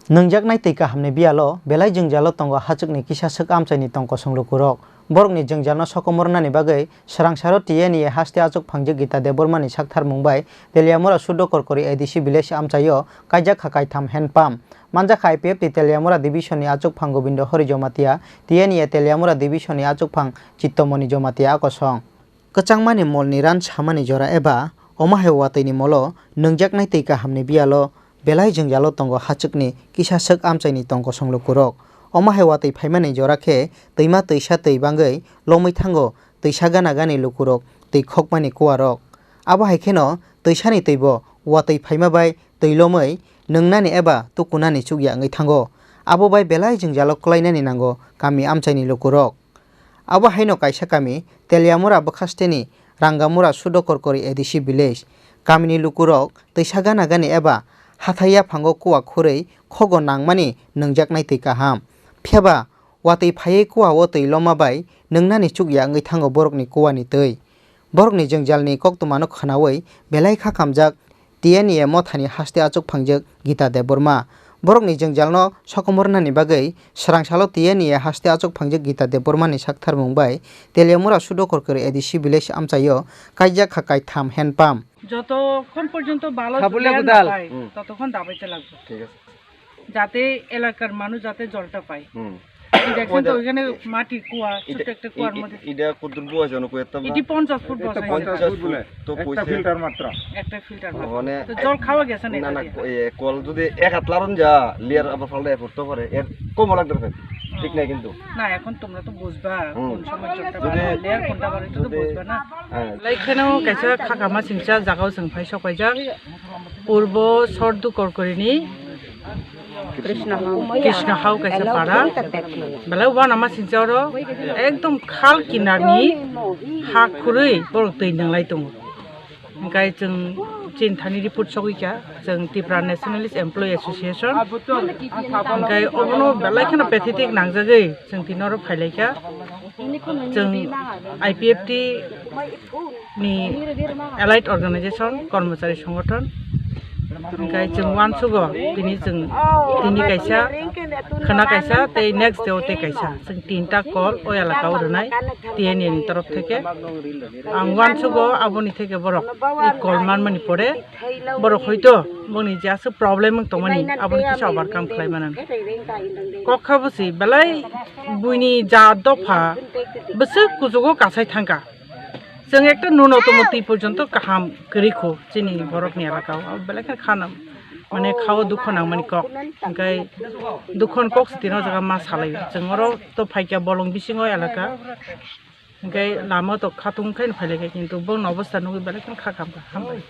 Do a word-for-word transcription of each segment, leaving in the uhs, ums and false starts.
Nwngjaknai twi kahamni biyalo belai jwngjalo tongo hachwkni kisa swk amchaini tong kosong lukurok. Borokni jwngjalno sokomornani bagwi swrangsaro T N E haste achuk phangjak Gita Debbarmani sakthar mung bai Teliamura Sudo Korkori A D C village amchaio kaijak kha kaitham hand pump. Manjakha I P F T Teliamura division ni achuk phang Gobindo Hori Jomatia, T N E Teliamura division ni achuk phang Chittomoni Jomatia a kosong. Kwchangmani molni ran samani jora eba omo hai watwi ni molo nwngjaknai twi kahamni biyalo belai jwngjalo tongo hachwkni kisa swk amchaini tong kosong lukurok. Omo hai watwi phaimani jora khe twima twisa twi bangwi lomwi thango twisa gana gani lukurok twi khokmani kuarok. Abo hai kheno twisani twibo watwi phaima bai twi lomwi nwngnani eba tukunani chukya wngwi thango. Abo bai belai jwngjalo kwlainani nango kami amchaini lukurok. Abo haino kaisa kami Teliamura bwkhasteni Rangamura Sudo Korkori A D C village. Kamini lukurok twisa gana gani eba hathai yaphango kuwa khurwi khogo nangmani nwngjaknai twi kaham. Phiyaba watwi phaiwi kuwao twi loma bai nwngnani chukya wngwi thango borokni kuwani twi. Borokni jwngjalni koktwmano khwnawi belai kha kamjak T N E mothani haste achuk phangjak Gita Debbarma. Borokni jwngjalno sokomornani bagwi swrangsalo T N E haste achuk phangjak Gita Debbarmani saktharmung bai Teliamura Sudo Korkori A D C village amchaio kaijak kha kaitham hand pump. যতক্ষণ পর্যন্ত ভালো Sabule layer না gudal. পায়, হুম। ততক্ষণ দাবাইতে লাগবে। ঠিক আছে। যাতে এলাকার মানুষ যাতে জলটা পায়। হুম। এই দেখছেন তো, ওই যে ওইখানে এ-, মাটি কুয়া, এটা, ছোট্ট একটা এ-, কুয়ার এ-, মধ্যে। এটা কত দূর বয়স জানো, কত একটা এটি পঞ্চাশ ফুট এটা বয়স। পঞ্চাশ ফুট বলে। তো একটা কইছে ফিল্টার মাত্র। একটা ফিল্টার মাত্র। মানে তো জল খাওয়া গেছে না না, এটা না, দিয়ে? এ, কল যদি এক হাত লাড়ন যা, লেয়ার আবার ফালটা করতে পারে, এর কম লাগতে পারে। ঠিক নাই কিন্তু। না, এখন তোমরা তো বুঝবা, হুম। কোন সময় জলটা যদি, বাড়ে, লেয়ার কোনটা বাড়ে, এটা তো যদি, বুঝবা না। হ্যাঁ। Belai kheno kaisa khakama singcha jagao chwng phai sok paijak. Purbo Sordu Korkorini Krishna Hau. Krishna Hau kaisa para. Belai uanama singcha oro ekdom khal kinarni ha khurui borok twi nwnglai tongo. Hingkai chwng chini thani report sogwi kha, chwng Tripura Nationalist Employee Association. Hingkai obono belai kheno pathetic nangjagwi chwng tini oro phailaikha. Chwng I P F T ni allied organization, kormochari songothon. Hingkai chwng uansugo tini chwng tini kaisa, khwna kaisa, tei next day o tei kaisa. Chwng tinta call o elaka o rwnai T N E ni torof theke. Ang uansugo aboni theke borok i call manmani pore borok hoito boni je aswk problem wng tongmani aboni kisa overcome khlai manan. Kok kha bwswi belai buini ja dopha bwswk kuchugo kasai thangkha. Chwng ekta nuno tomo twi porjonto kaham kwrwi kho chini borokni elaka o. Abo belai khe khana mane khao dukho nangmani kok. Hingkai dukhoni kok se tino jaga ma salai. Chwng oro to phaikya bolong bisingo elaka. Hingke lama to khatung khe phailaikha, kintu bongni obostha nugwi belai kheno kha khamkha, hambai.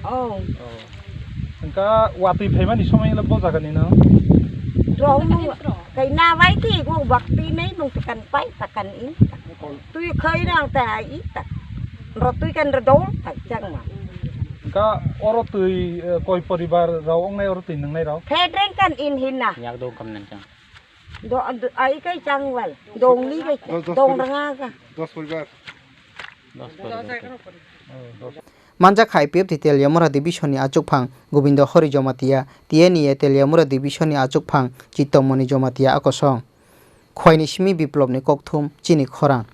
Oh. Hingke watwi phaimani somoino bo jagani no? Drong no, kei na bai ti go bakti nei mung tekan pai takan i. Twi khoi rang ta i ta. Ro twi kan ro dol ta jang ma. Hingke oro twi, eh, koi poribar rok wngnai oro twi nwngnai rok? Phe dreng kan in hin na. Yak do kam nang chang. Do, do, ai kai chang wal. Dong li kai. Dos, dos dong poribar. Ranga ka. Dos poribar. Dos poribar. Manjak hai P F T Teliamura Division ni achukphang Gobindo Hori Jomatia, T N E Teliamura Division ni achukphang Chittomoni Jomatia a kosong. Khwaini simi Biplobni kokthum chini khorang.